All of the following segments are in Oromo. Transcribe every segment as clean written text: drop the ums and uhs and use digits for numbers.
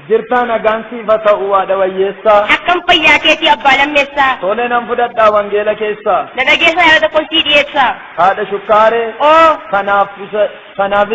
Jirtaa nagaan siif haa ta'u haadha wayyeessaa. Akkam fayyaa keetii abbaa lammeessaa. Tole nan fudhadhaa wangeela keessaa. Na dhageessaa yaada tokkon sii dhiyeessaa. Haadha shukkaaree. Oo. Kanaaf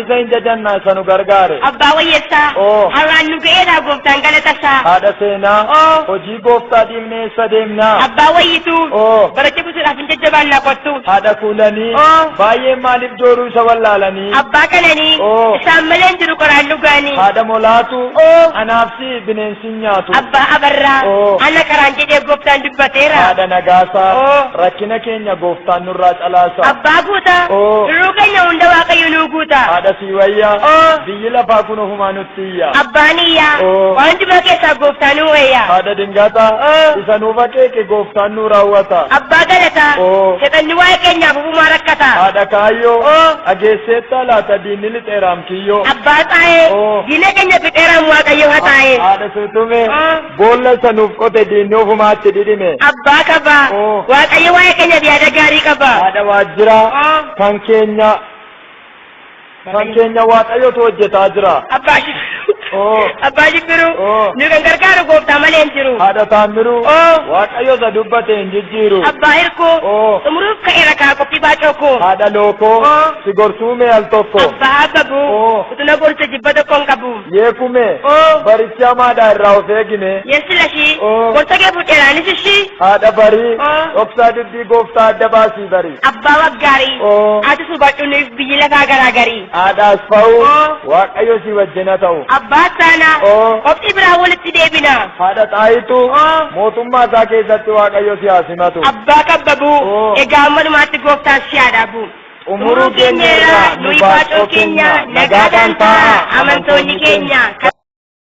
isa hin jajannaa isa nu gargaare. Abbaa wayyeessaa. Oo. Har'aan nu ga'eedhaa gooftaan galatasaa. Haadha seenaa. Oo. Hojii gooftaa dhiibnee eessa deemnaa? Abbaa wayyituu. Oo. Baracha butuudhaaf hin jajjabaannaa kottu. Haadha kuulanii. Oo. Baay'een maaliif jooruu isa wallaalanii? Abbaa kananii. Oo. Isaan malee hin jiru qoraan dhugaanii. Haadha molaatu. Oo. Anaaf si bineensi hin nyaatu. Abbaa abarraa. Oo. Ana qaraan jedhee gooftaan dubbateera. Haadha nagaasaa. Oo. Rakkina keenya gooftaan nurraa calaasa. Abbaa guutaa. Oo. Duruu keenya hunda waaqayyo nuu guuta. Haadha siiwayyaa. Oo. Biyyi lafaa kun ofumaa nutti iyya. Abbaan iyyaa. Oo. Waan hundumaa keessaa gooftaan nuu wayya. Haadha dingataa. Oo. Isa nuuf akeeke gooftaan nuu raawwata. Abbaa galataa. Oo. Seexanni waa'ee keenyaaf ofumaa rakkata. Haadha kaayyoo. Oo. Dhageesseettaa laata diinni lixeeraam kiyyoo. Abbaa xaa'ee. Oo. Diina keenya fixeeraam waaqayyo haxaa'ee. Haadha suutume. Oo. Boolla isa nuuf qote diinni ofumaatti dhidhime. Abbaa qabaa. Oo. Waaqayyo waa'ee keenyaaf yaada gaarii qaba. Haadha waajjiraa. Oo. Kan keenya waaqayyotu hojjetaa jira. Abbaa shibbiruu. Oo. Abbaa shibbiruu. Oo. Nu kan gargaaru gooftaa malee hin jiru. Haadha taammiruu. Oo. Waaqayyo isa dubbate hin jijjiiru. Abbaa hirkoo. Oo. Xumuruuf ka'eera kaa qophii baacoo koo. Haadha lookoo. Oo. Si gorsuu mee al tokko. Abbaa abbabuu. Oo. Utuna gorsa jibba tokko hin qabu. Yeekume. Oo. Barichi hamaadhaa irraa of eegine. Yeessi lashii. Oo. Gorsa kee fuudheeraanis ishii. Haadha barii. Oo. Dhoksaa dubbii gooftaa adda baasii barii. Abbaa waggaarii. Oo. Ati subadhu nuuf biyyi lafaa garaagarii. Haadha asfa'uu. Oo. Waaqayyo si wajjin haa ta'u. Abbaa saanaa. Oo. Qophii biraa walitti deebina. Haadha xaayituu. Oo. Mootummaa isaa keessatti waaqayyo si haa simatu. Abbaa kabbabuu. Oo. Egaa ammanumaatti gooftaan si haa dhaabu. Xumuruu keenya irraa nuyi baacoo keenya nagaadhaan taa'aa amantoonni keenya.